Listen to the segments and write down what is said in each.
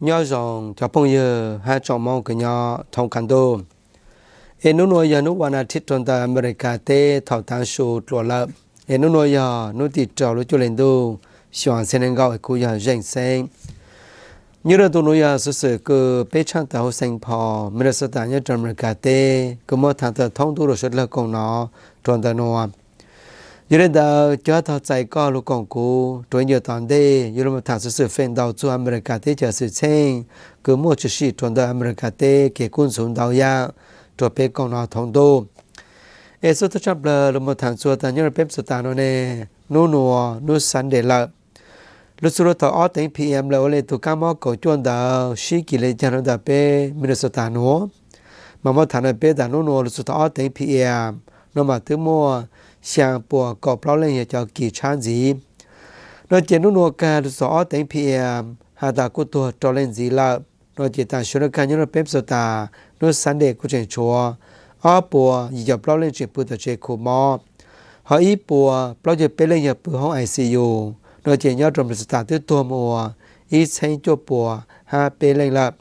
Nyob zoo cov phooj ywg hab tsoom Moob kws nyob thoob qab ntuj. Es nub nuav yog nub vas thib rua ntawm Amelikas teb thaum taav su dlua lawm. Es nub nuav yog nub tim rau lub cuaj hli ntuj xyoo ob txhiab neeg nkaum, es kuv yog Zeej Xeeb. Nyob rua tug nuav yog xuv xwm kws peb tshaaj tawm huv Saint Paul, Minnesota nyob rua Amelikas teb kws muab thaam tawm thoob ntuj rua suav dlawg koom nov rua ntawm nuav. Yog le ntawd, cov tog txais koj lug koom kuv rua ib ncu tom ntej, yuav lug moog thaam xuv xwm feem ntau txug Amelikas teb chaws xwm txheej kws muaj tshwm sim rua ntawm Amelikas teb kev kub ntxhuv ntau yam rua peb koom nov thoob ntuj. Es xub thawj tshaaj plawg lug moog thaam txug tas nyob rua peb Minnesota nuav ne, nub nuav nub Sunday lawm. Lug txug rua thaum ob teev P M lawm ua le tug kaab mob kaum cuaj ntawd sib kis le caag rua ntawm peb Minnesota nuav. Mas muab thaam rua peb tas nub nuav lug txug thaum ob teev P M nuav mas twb muaj xyaa puas kaum plaub leej yog cov kis tshab ntxiv. Nuav ces nub nuav kag lug txug ob teev P M has tas kuj tuag rau leej ntxiv lawm. Nuav ces taam sim nuav kag nyob rua peb Minnesota nub Sunday kuj tseem tshuav ob puas yim caum plaub leej tseem pw tom tsev khu mob, ho ib puas plaub caug peb leej yog pw hoob I C U. Nuav ces nyob rua Minnesota twb tuag moog ua ib txheeb cuaj puas hab peb leej lawm.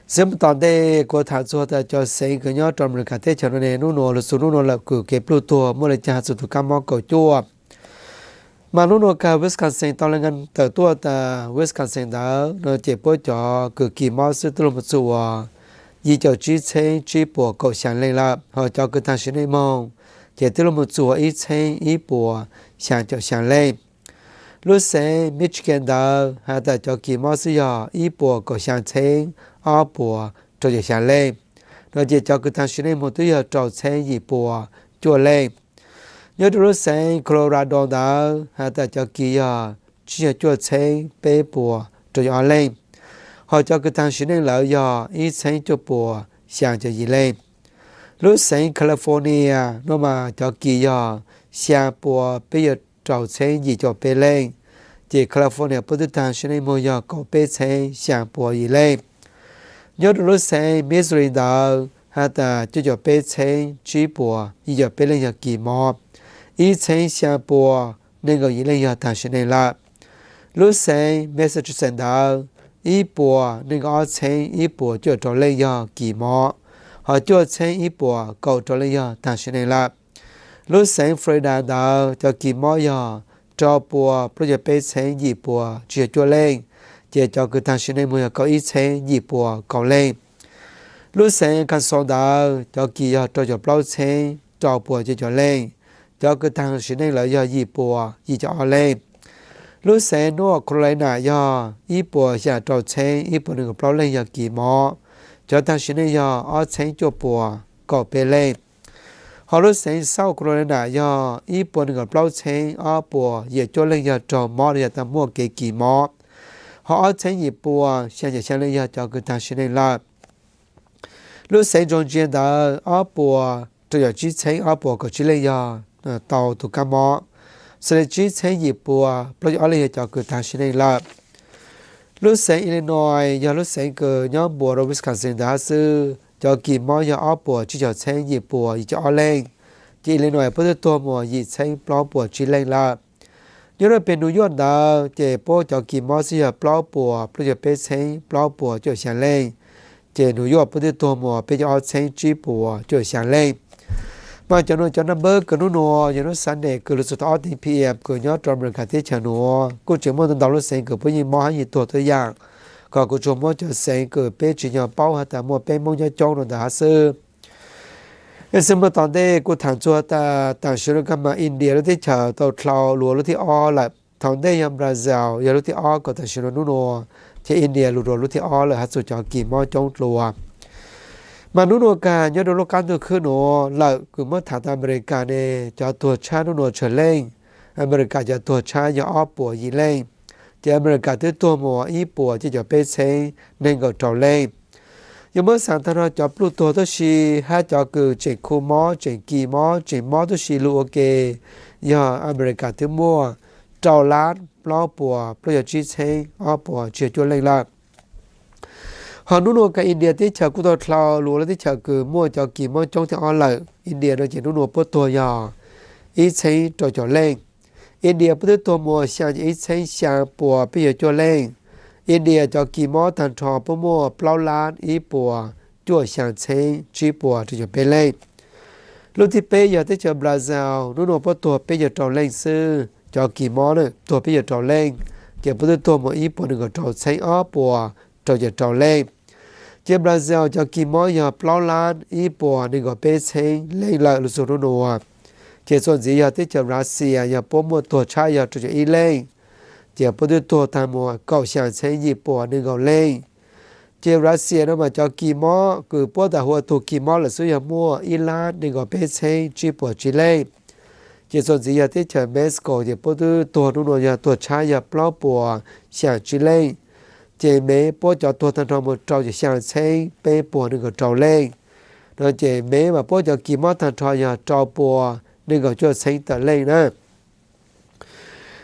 Xwb moog tom ntej kuv thaam txug tas cov xeev kws nyob rua Amelikas teb chaws nuav ne, nub nuav lug txug nub nuav lawm kws kev pluj tuag muaj le caag has txug tug kaab mob kaum cuaj. Mas nub nuav kag Wisconsin tau le nkaag tawm tuaj tas Wisconsin ntawd nuav ces puab cov kws kis mob xwb twb lug moog txug ua yim caum tsib txheeb tsib puas kaum xyaa leej lawm, ho cov kws taag sim neej moog ces twb lug moog txug ua ib txheeb ib puas xyaa caum xyaa leej. Lub xeev Michigan ntawd has tas cov kis mob xwb yog ib puas kaum xyaa txheeb ob puas rau caum xyaa leej. Nuav ces cov kws taag sim neej moog twb yog rau txheeb yim puas cuaj leej. Nyob rua lub xeev Colorado ntawd has tas cov kis yog tsib caug cuaj txheeb peb puas rau caum ob leej, ho cov kws taag sim neej lawm yog ib txheeb cuaj puas xyaa caum yim leej. Lub xeev California nuav mas cov kis yog xyaa puas peb caug rau txheeb yim caum peb leej, ces California puab twb taag sim neej moog yog kaum peb txheeb xyaa puas yim leej. Nyob rua lub xeev Missouri ntawd has tas cuaj caum peb txheeb tsib puas yim caum peb leej yog kis mob, ib txheeb xyaa puas neeg nkaum yim leej yog taag sim neej lawm. Lub xeev Massachusetts ntawd ib puas neeg nkaum ob txheeb ib puas cuaj rau leej yog kis mob, ho cuaj txheeb ib puas kaum rau leej yog taag sim neej lawm. Lub xeev Florida ntawd cov kis mob yog rau puas plaub caug peb txheeb yim puas tsib caug cuaj leej, ces cov kws taag sim neej moog yog kaum ib txheeb yim puas kaum leej. Lub xeev Arkansas ntawd cov kis yog rau caum plaub txheeb rau puas cuaj caum leej, cov kws taag sim neej lawm yog yim puas yim caum ob leej. Lub xeev North Carolina yog ib puas xyaa rau txheeb ib puas neeg nkaum plaub leej yog kis mob, cov taag sim neej yog ob txheeb cuaj puas kaum peb leej. Ho lub xeev South Carolina yog ib puas neeg nkaum plaub txheeb ob puas yim cuaj leej yog raug mob los yog tas muaj kev kis mob, ho ob txheeb yim puas xyaa caum xyaa leej yog cov kws taag sim neej lawm. Lub xeev Georgia ntawd ob puas rau caum tsib txheeb ob puas kaum tsib leej yog tau tug kaab mob, xws le tsib txheeb yim puas plaub caum ob leej yog cov kws taag sim neej lawm. Lub xeev Illinois yog lub xeev kws nyob npuas rua Wisconsin ntawd hab xwb, cov kis mob yog ob puas tsib caug txheeb yim puas yim caum ob leej, ces Illinois puab twb tuag moog yim txheeb plaub puas tsib leej lawm. Nyob rua peg New York ntawd ces puab cov kis mob xwb yog plaub puas plaub caug peb txheeb plaub puas cuaj caum xyaa leej, ces New York puab twb tuag moog peb caug ob txheeb tsib puas cuaj caum xyaa leej. Mas cov nuav cov naj npawb kws nub nuav yog nub Sunday kws lug txug tau ob teev P M kws nyob rua Amelikas teb chaws nuav kuj tseem muaj ntau ntau lub xeev kws puab yeej mob hab yeej tuag tuab yaam, kom kuv tsuas muab cov xeev kws peb tsim nyog paub has tas muaj peb Moob nyob coob rua ntawd hab xwb. Xwb moog tom ntej kuv thaam txug tas taam sim nuav kag mas India lub teb chaws tau dlhau lug ua lub thib ob lawm. Thaum ntej yog Brazil yog lub thib ob, kom taam sim nuav nub nuav ces India lug dua lub thib ob lawm hab txug cov kis mob coob dlua. Mas nub nuav kag nyob rua lub qab ntuj khwb nuav lawm kws muab thaam tau Amelikas ne, cov tuag tshab nub nuav tsawg leej? Amelikas cov tuag tshab yog ob puas yim leej, ces Amelikas twb tuag moog ib puas cuaj caum peb txheeb neeg nkaum rau leej. Yuav muab xaav taag nrho cov pluj tuag tuab si hab cov kws tseem khu mob, tseem kis mob, tseem mob tuab si lug ua ke, yog Amelikas twb muaj rau lab plaub puas plaub caug tsib txheeb ob puas tsib caug cuaj leej lawm. Ho nub nuav kag India teb chaws kuj tau dlhau lug ua lub teb chaws kws muaj cov kis mob coob thib ob lawm. India nuav ces nub nuav puab tuag yog ib txheeb rau caum leej. India puab twb tuag moog xyaa caum ib txheeb xyaa puas peb caug cuaj leej. India cov kis mob tag nrho puab muaj plaub lab ib puas cuaj xyaa txheeb tsib puas rau caum peb leej. Lub thib peb yog teb chaws Brazil, nub nua puab tuag peb caug rau leej xwb, cov kis mob na tuag peb caug rau leej, ces puab twb tuag mus ib puas nees nkaum rau txheeb ob puas rau caum rau leej. Ces Brazil cov kis mob yog plaub lab ib puas nees nkaum peb txheeb leej lawm lug txug nub nua. Ces txuas ntxiv yog teb chaws Russia yog puab muaj tuag tshab yog rau caum ib leej, ces puab twb tuag tag mus kaum xyaa txheeb yim puas nees nkaum leej. Ces Russia no mas cov kis mob kws puab tas hu ua tug kis mob lawm xwb yog muaj ib lab nees nkaum peb txheeb tsib puas tsib leej. Ces txuas ntxiv yog teb chaws Mexico ces puab twb tuag nub nua yog tuag tshab yog plaub puas xyaa tsib leej. Ces Mev puab cov tuag tag nrho mus rau caum xyaa txheeb peb puas nees nkaum rau leej. No ces Mev mas puab cov kis mob tag nrho yog rau puas nees nkaum cuaj txheeb tawm leej na.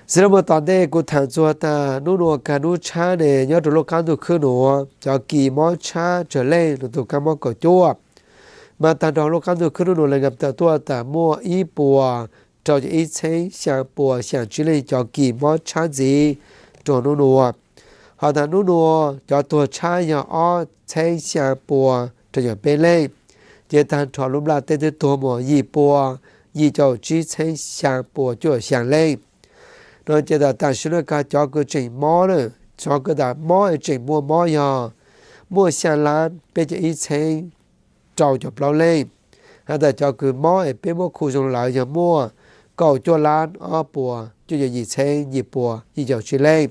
Xws le muaj tom ntej kuv tham txug tas nub nua kag nub tshab ne nyob rau lub qab ntuj khwb nuav cov kis mob tshab tsawg leej lug tug kaab mob kaum cuaj. Mas tag nrho lub qab ntuj khwb nub nua le nkaam tawm tuaj tas muaj ib puas rau caum ib txheeb xyaa puas xyaa tsib leej cov kis mob tshab ntxiv rua nub nua. Ho tas nub nua cov tuag tshab yog ob txheeb xyaa puas rau caum peb leej. Ces tag nrho lub nplaj teb twb tuag mus yim puas yim caum tsib txheeb xyaa puas cuaj xyaa leej. No ces tas tam sim nuav kag cov kws tseem mob na, cov kws tas mob es tseem muaj mob yog muaj xyaa lab peb caug ib txheeb rau caum plaub leej. Has tas cov kws mob es peb muab khu zoo lawm yog muaj kaum cuaj lab ob puas cuaj caum yim txheeb yim puas yim caum tsib leej.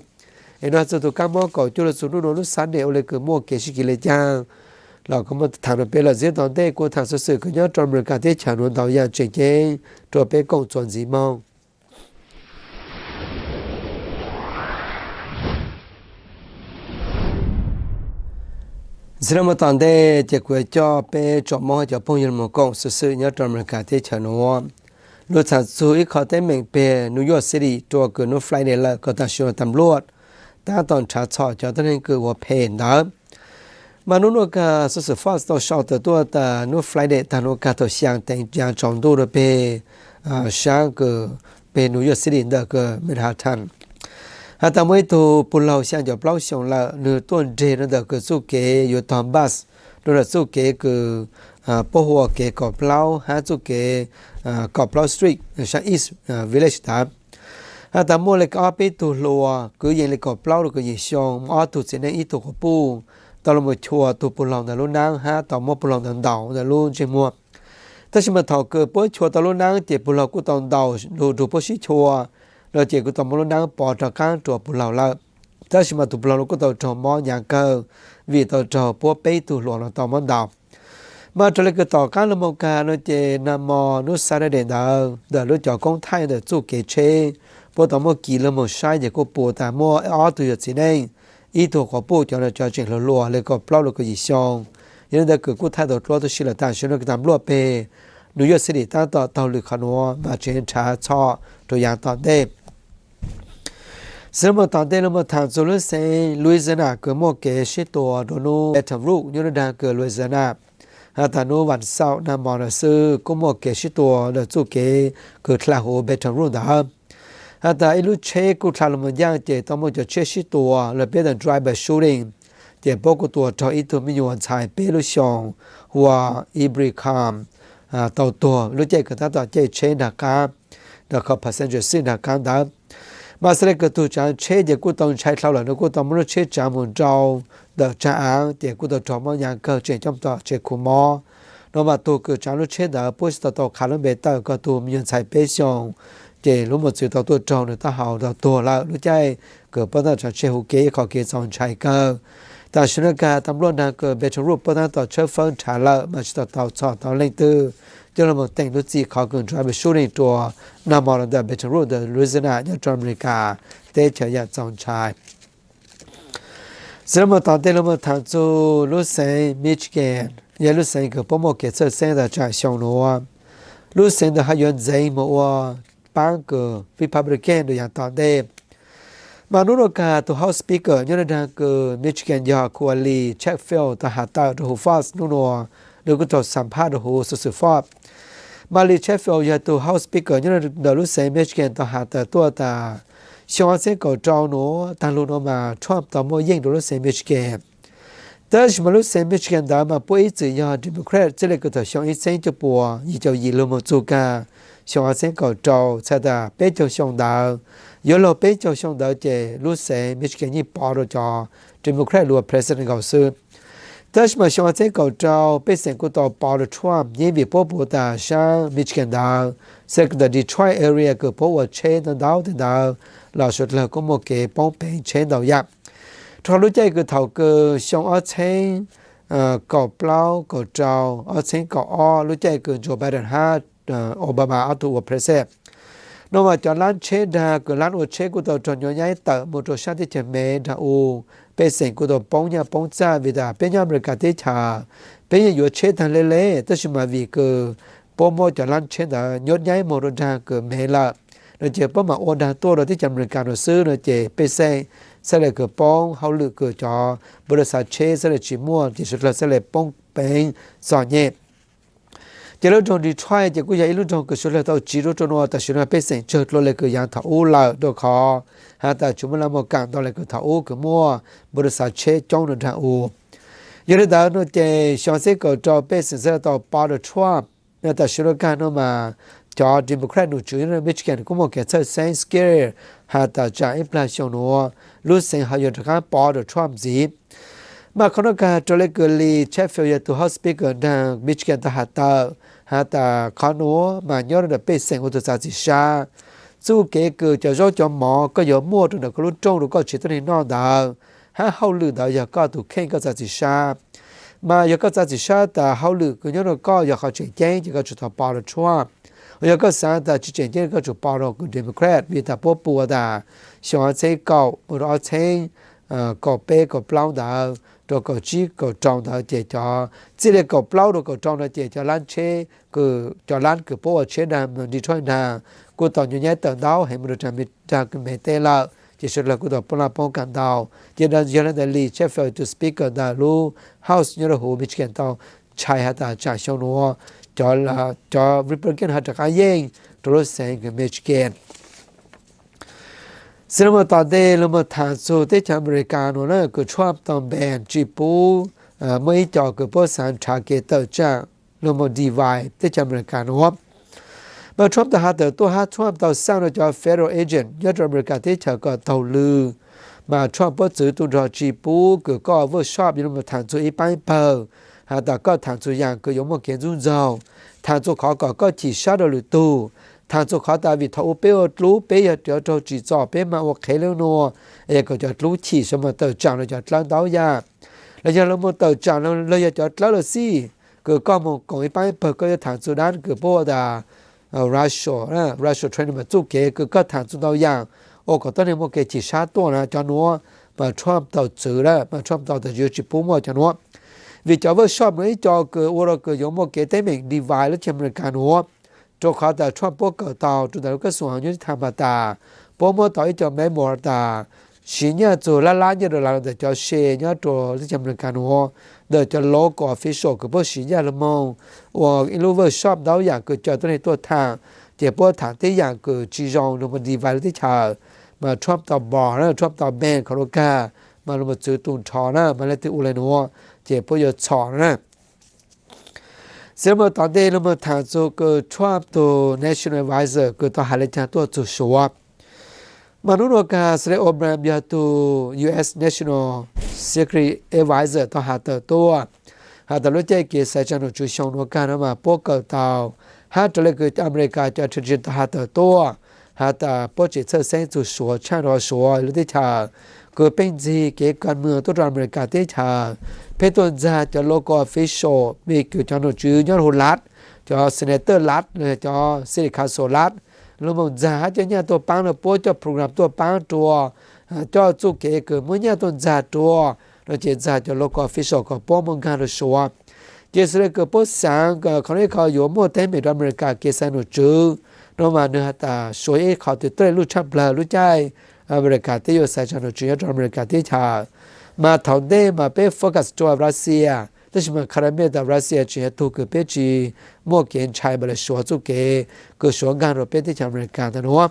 Es no txug tug kaab mob kaum cuaj lug txug nub nua lub xab nem ua le kws muaj kev sib kis le caag los kuv muab tham rua peb lawm. Txij tom ntej kuv tham xuv xwm kws nyob rua Amelikas teb chaws nuav ntau yam tseem ceeb rua peb koom txuas ntxiv moog. Txij no mus tom ntej ces kuv yuav coj peb tsoom Moob cov phooj ywg moog koom xuv xwm nyob rua Amelikas teb chaws nuav. Lug tham txug ib qho teeb meem peg New York City rua kws nub Friday lawm kws tam sim nuav tas npluaj taab tom nrhav txhom cov tuab neeg kws ua phem ntawd. Mas nub nua kag xuv xwm Fox tau sau tawm tuaj tas nub Friday tag nua kag thaum xyaa teev yaav tsaus ntuj rua peg saab kws peg New York City ntawm kws Manhattan. Has tas muaj ib tug puj laug xyaa caum plaub xyoos lawm, nwg tuaj nreg rua ntawm kws txuj kev yuav tog bus, rua ntawm txuj kev kws puab hu ua kev kaum plaub hab txuj kev kaum plaub Street saab East Village ntawd. Has tas muaj le kws ob peb tug hluas kwv yees le kaum plaub rua kaum yim xyoo, muaj ob tug txiv neej ib tug quas puj tau lug mus chua tug puj laug ntawd lub naab hab tau muab puj laug ntawd ntaus ntawm lub ntsej muag. Tab sis mas thaum kws puab chua tau lub naab ces puj laug kuj tau ntaus lug nrug puab sib chua, no ces kuj tau muab lub naab pov rov qaab rua puj laug lawm. Tab sis mas tug puj laug nuav kuj tau raug mob nyaav kawg vim tau raug puab peb tug hluas nuav tau muab ntaus. Mas raws le kws tom qaab lug moog kag no ces nag mo nub Saturday ntawd ntawm lub cov koob thaij ntawm txuj kev tsheb puab tau muab kiv lug moog saib ces kuj pum tas muaj ob tug yog txiv neej, ib tug quas puj, cov nuav cov tseem hluas hluas le kaum plaub rua kaum yim xyoo. Yog li ntawd kws kuj thaij tau dluab tub si lawm. Tam sim nuav kws tas npluaj peg New York City taab tom taug lwm qhov nuav mas tseem nrhav txhom rua yaav tom ntej. Xws le muaj tom ntej lug moog tham txug lub xeev Louisiana kws muaj kev sib tua rua nub Baton Rouge nyob lub nraag kws Louisiana. Has tas nub vaam xaum nag mo nuav xwb kuj muaj kev sib tua ntawm txuj kev kws dlha huv Baton Rouge ntawd. Has tas ib lub tsheb kuj dlha lug moog ncaaj ces tau muaj cov tsheb sib tua lug peb tas drive-by shooting, ces puab kuj tua raug ib tug me nyuam ntxhais peb lub xyoos hu ua Ibrahim tau tuag lub caij kws taab tom caij tsheb nraag qaab, nraag qhov passenger seat nraag qaab ntawd. Mas xws le kws tug tsaav tsheb ces kuj tau ntshai dlhau lawm, nws kuj tau muab lub tsheb tsaav moog rau ntawm tsaag aav ces kuj tau raug mob nyaav kawg tseem coj tom tsev khu mob. No mas tug kws tsaav lub tsheb ntawd puab tsi tau tau qha lub npe tawm kws tug me nyuam ntxhais peb xyoos ces lub mos txwv tau tuaj raug nws taub hau tau tuag lawm lub caij kws puab taab tsaav tsheb huv kev ib qho kev txaus ntshai kawg. Tam sim nuav kag tas npluaj nraag kws Baton Rouge puab taab tom tshawb fawb nrhav lawm mas tsi tau tau txhom tau leej twg coj lug moog teem lub txim qhov kws drive-by shooting rua nag mo los ntawm Baton Rouge ntawm Louisiana nyob rua Amelikas teb chaws yam txaus ntshai. Xws le muaj tom ntej lug moog tham txug lub xeev Michigan, yog lub xeev kws puab muaj kev txhawj xeeb tas tsaam xyoo nuav. Lub xeev ntawd has yuav ntxeev moog ua paab kws Republican rua yaav tom ntej. Mas nub nua kag tug House Speaker nyob rua nraag kws Michigan yog kuv ua Lee Chatfield tau has tawm rua huv Fox nub nua, nws kuj tau xam phaj rua huv xuv xwm Fox. Mas Lee Chatfield yog tug House Speaker nyob ntawm lub xeev Michigan tau has tawm tuaj tas Xyoo ob txhiab kaum rau nuav taag lug nuav mas Trump tau muaj yeej rua lub xeev Michigan. Tab sis mas lub xeev Michigan ntawd mas puab ib txwm yog Democrat txij le kws thaum xyoo ib txhiab cuaj puas yim caum yim lug moog txug kag xyoo ob txhiab kaum rau txhais tas peb caug xyoo ntawd. Yuav luag peb caug xyoo ntawd ces lub xeev Michigan yeej pov rua cov Democrat lug ua president nkaus xwb. Tab sis mas xyoo ob txhiab kaum rau pej xeem kuj tau pov rua Trump yeej vim puab pum tas saab Michigan ntawd, xws le kws ntawm Detroit area kws puab ua tsheb ntau ntau teg ntawd los suav dlawg kuj muaj kev poob peev tsheb ntau yam. Rua lub caij kws thaum kws xyoo ob txhiab kaum plaub kaum rau, ob txhiab kaum ob lub caij kws Joe Biden hab Obama ob tug ua president, nuav mas cov laab tsheb dag kws laab ua tsheb kuj tau raug nyuab nyaib tawm moog rua saab teb chaws Mev dag u. Pej xeem kuj tau poob nyaj poob txag vim tas peb nyob Amelikas teb chaws peb yeej yuav tsheb taag le le, tab sis mas vim kws puab muab cov laab tsheb ntawd nyuab nyaib moog rua dag kws Mev lawm, nuav ces puab mam ua dag tuaj rua teb chaws Amelikas nuav xwb, nuav ces pej xeem xaav le kws poob hauj lwm kws cov npau rua xav tsheb xaav le tsis muaj ces suav dlawg xaav le poob peev txom nyem. Ces lub nroog Detroit ces kuj yog ib lub nroog kws suav dlawg tau tsiv rua rua nuav tam sim nuav pej xeem tsawg dlua le kws yaav thaum ub lawm rua qhov has tas tsis muaj laj muaj kaam ntau le kws thaum ub kws muaj npau rua xav tsheb coob nuav dag u. Yog le ntawd nuav ces xyoo ob txhiab kaum rau pej xeem xaav le tau pov rua Trump. Tam sim nuav kag nuav mas cov Democrat num tswv nyob Michigan kuj muaj kev txhawj xeeb scare has tas tsaam ib plag xyoo nuav lub xeev ho yuav rov qaab pov rua Trump ntxiv. Mas qhov nuav kag rua le kws Lee Chatfield yog tug House Speaker nraag Michigan tau has tawm has tas qhov nuav mas nyob rua ntawm pej xeem ua tug txav txim sab. Txuj kev kws cov zaub cov mov koj yuav muaj rua ntawm koj lub rooj rua koj tsev tuab neeg noj ntawd hab hauj lwm ntawd yog koj tug kheej koj txav txim sab. Mas yog koj txav txim sab tas hauj lwm kws nyob rua koj yog qhov tseem ceeb ces koj tsum tau pov rua Trump. Yog koj xaav tas tsis tseem ceeb koj tsum pov rua kws Democrat vim tas puab pum tas xyoo ob txhiab kaum mus rua ob txhiab kaum peb kaum plaub ntawd rua kaum tsib kaum rau ntawd ces cov txij le kaum plaub rua kaum rau ntawd ces cov laab tsheb kws cov laab kws puab ua tsheb dag Detroit dag kuj tau nyuab nyaib tawm ntau heev mus rua dag kws Mev teb lawm ces suav dlawg kuj tau poob laj poob kaam ntau. Ces yog le ntawd Lee Chatfield tug Speaker ntawm lub House nyob rua huv Michigan tau ntshai has tas tsaam xyoo nuav cov Republican ho rov qaab yeej rua lub xeev kws Michigan. Xws le moog tom ntej lug moog thaam txug teb chaws Amelikas nuav na kws Trump tau ban tsi pub muaj ib co kws puab xaav nrhav kev tawm tsaam lug moog divide teb chaws Amelikas nuav. Mas Trump tau has tawm tuaj hab Trump tau xaj rua cov federal agent nyob rua Amelikas teb chaws kom taug lw. Mas Trump puab txwv tu nrho tsi pub kws koj workshop yuav lug moog thaam txug ib paab ib pawg, has tas koj thaam txug yaam kws yuav muaj kev ntxub ntxaug, thaam txug qhov kom koj chim sab rua lwm tug, thaam txug qhov tas vim thaum u peb ua dlub peb yog cov raug tsim txom peb maam ua qhev le nuav, es kom cov dlub chim sawv moog tawm tsaam lug cov dlawb ntau yam. Los yog lug moog tawm tsaam lug yog cov dlawb lug xij, kws koj moog koom ib paab ib pawg koj yuav thaam txug dlaab kws puab hu tas racial, racial training mas txuj kev kws koj thaam txug ntau yaam ua kom tuab neeg muaj kev chim sab tuaj na cov nuav, mas Trump tau txwv lawm mas Trump tau tas yuav tsi pub muaj cov nuav. Vim cov workshop nuav ib co kws ua rua kws yuav muaj kev teeb meem divide lub teb chaws Amelikas nuav, rua qhov tas Trump puab kawm tau rua ntawm lub kab xu huam nyob tib tham has tas puab muab tau ib co memo tas siv nyaj txug lab lab nyob rua lawv ntawm cov se nyob rua teb chaws Amelikas nuav, ntawm cov local official kws puab siv nyaj lug moog ua ib lub workshop ntau yaam kws caw tuab neeg tuaj thaam, ces puab thaam teb yaam kws tsi zoo lug moog divide lub teb chaws. Mas Trump tau pov na, Trump tau ban qhov nuav kag, mas lug moog txwv tu nrho na mas leej twg ua le nuav ces puab yuav txhom na. Xws le moog tom ntej lug moog thaam txug kws Trump tug national advisor kws tau has le caag tuaj txug Suav. Mas nub nuav kag xws le O'Brien yog tug U S national security advisor tau has tawm tuaj has tas lub caij kev xaiv tsaa nom tswv xyoo nuav kag nuav mas puab kawm tau hab raws le kws Amelikas cov tradition tau has tawm tuaj has tas puab tseem txhawj xeeb txug Suav tshaaj rua Suav lub teb chaws kws pheej ntxig kev ka muag tuaj rua Amelikas teb chaws, pheej tuaj ntxag cov local official, vim kws cov nom tswv nyob huv Lav, cov senator Lav los yog cov city council Lav, lug moog ntxag hab coj nyaj tuaj paab rua puab, coj program tuaj paab rua, coj txuj kev kws muab nyaj tuaj ntxag rua, no ces ntxag cov local official kom puab muaj nkaag rua Suav. Ces xws le kws puab xaav qhov nuav ib qho yuav muaj teeb meem rua Amelikas kev xaiv nom tswv, no mas nwg has tas Suav ib qho twg tuaj le luj tshaaj plawg lub caij Amelikas teb yuav xaiv tsaa nom tswv nyob rua Amelikas teb chaws. Mas thaum ntej mas peb focus rua Russia, tab sis mas qha ra mej tas Russia tseem yog tug kws peb tsi muaj kev ntshai npaum le Suav txuj kev kws Suav nkaag rua peb teb chaws Amelikas ntawm nuav.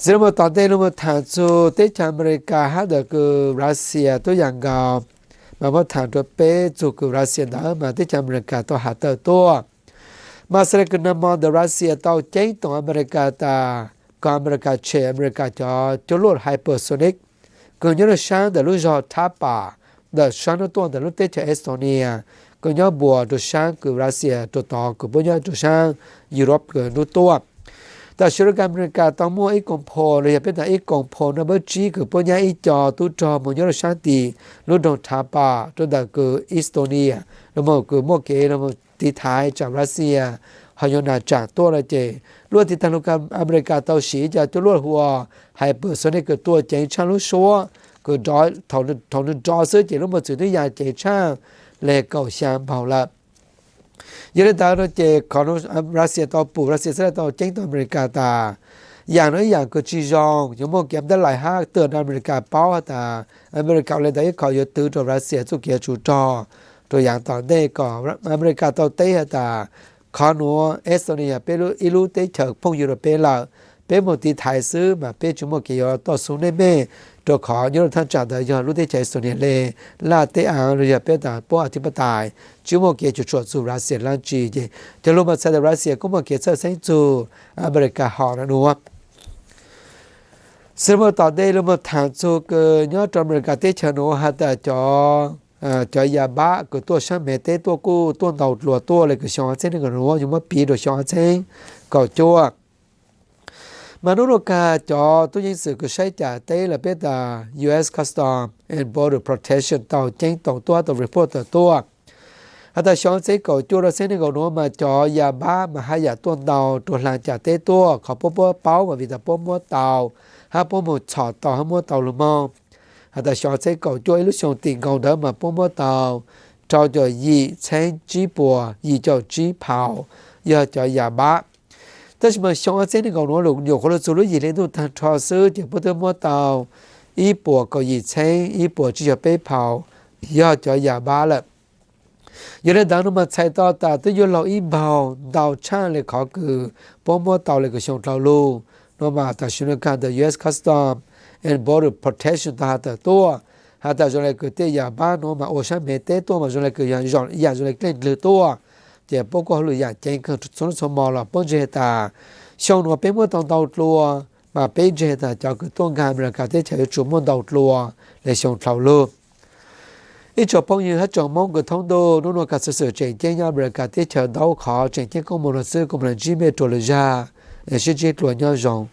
Xws li muaj tom ntej lug moog thaam txug teb chaws Amelikas hab ntawm kws Russia tub yaam nkaus, mas muab thaam rua peb txug kws Russia ntawd mas teb chaws Amelikas tau has tawm tuaj. Mas xws li kws nag mo ntawd Russia tau ceeb toom Amelikas tas kom Amelikas tshem Amelikas cov cuaj luaj hypersonic kws nyob rua saab ntawm lub zog Tapa, ntawm saab nub tuaj ntawm lub teb chaws Estonia, kws nyob npuas rua saab kws Russia rua tod kws puab nyob rua saab Europe kws nub tuaj. Tam sim no Amelikas tau muaj ib koom pho los yog peb tas ib koom pho naj npawb tsib kws puab nyab ib co tub rog moog nyob rua saab tim lub nroog Tapa rua ntawm kws Estonia, lug moog kws muaj kev lug moog tiv thaiv tsaam Russia ho yuav nas tsaam tuaj lawm ces lub tiv taag lug kws Amelikas tau siv cov cuaj luaj hu ua hypersonic kws tuaj ceev tshaaj lub suab kws thaum nwg nrov xwb ces lub mos txwv twb ya ceev tshaaj le kaum xyaa npaug lawm. Yog le ntawd no ces qhov Russia tau pum, Russia xaav le tau ceeb toom Amelikas tas yaam no ib yaam kws tsi zoo, yuav muaj kev nplaj lais hab twg rua Amelikas paub has tas Amelikas ua le ntawd ib qho yuav twv rua Russia txuj kev tsov rog rua yaav tom ntej kom Amelikas tau teb has tas qhov nuav Estonia yog peb ib lub teb chaws phooj ywg rua peb lawm, peb moog tiv thaiv xwb mas peb tsi muaj kev yuav tuaj xug nej mej, rua qhov nyob rua thaaj tsaam ntawd yog lub teb chaws Estonia le laj teb aav los yog peb tas puab a thiv pab tais, tsi muaj kev cuam tshuam txug Russia dlaab tsi ces cov lug mas txhais tas Russia kuj muaj kev txhawj xeeb txug Amelikas hom no nuav. Xws le muaj tom ntej lug moog thaam txug kws nyob rua Amelikas teb chaws nuav has tas cov yam npab kws tuaj saab Mev teb tuaj kuj tuaj ntau dlua tuaj le kws xyoo ob txheeb neeg nkaum nuav yuav muab piv rua xyoo ob txheeb kaum cuaj. Mas nub nuav kag cov tub ceev xwm kws saib cam teb lawm peb tas U S Customs and Border Protection tau ceeb toom tuaj hab tau report tawm tuaj has tas xyoo ob txheeb kaum cuaj rua txheeb neeg nkaum nuav mas cov yam npab mas haj yam tuaj ntau rua hlaa cam teb tuaj. Qhov puab puab paub mas vim tas puab muab tau hab puab moog txhom tau hab muab tau lug moog. Has tas xyoo ob txheeb kaum cuaj ib lub xyoo tim nkaus ntawd mas puab muab tau rau caum yim txheeb tsib puas yim caum tsib phaus yog cov yam npab. Tab sis mas xyoo ob txheeb neeg nkaum nuav lug nyuam qhuav lug txug lub yim hli ntuj taag nrho xwb ces puab twb muab tau ib puas kaum yim txheeb ib puas tsib caug peb phaus yog cov yam npab lawm. Yog le ntawd no mas txhais tau tas twb yuav laug ib npaug ntau tshaaj le qhov kws puab muab tau le kws xyoo dlhau lug. No mas tam sim nuav kag ntawm U S Customs and Border Protection tau has tawm tuaj has tas zoo le kws tej yam npab nuav mas ua saab Mev teb tuaj mas zoo le kws yam zoo le dleej dlwg tuaj, ces puab kuj hauj lwm yaam ceev kawg txhua hnub txhua mo los puab ntseeg tas xyoo nuav peb muab tau ntau dlua, mas peb ntseeg tas cov kws tuaj nkaag Amelikas teb chaws yuav tsum muaj ntau dlua le xyoo dlhau lug. Ib tsoom phooj ywg hab tsoom Moob kws thoob ntuj, nub nuav kag xuv xwm tseem ceeb nyob Amelikas teb chaws ntau qhov tseem ceeb koob moov nuav xwb, kuv moog le ntsib mej rua lwm zag, sib ntsib dlua nyob zoo.